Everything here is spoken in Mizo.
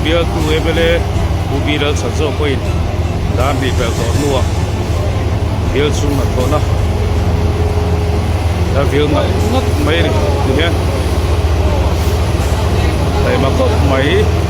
bialtu mla Pu B Lalchhanzawh pawhin dan rih pelh tawh hnuah bial chhung hnathawhna la vil ngat ngat mai a ni tihian taima khawp mai.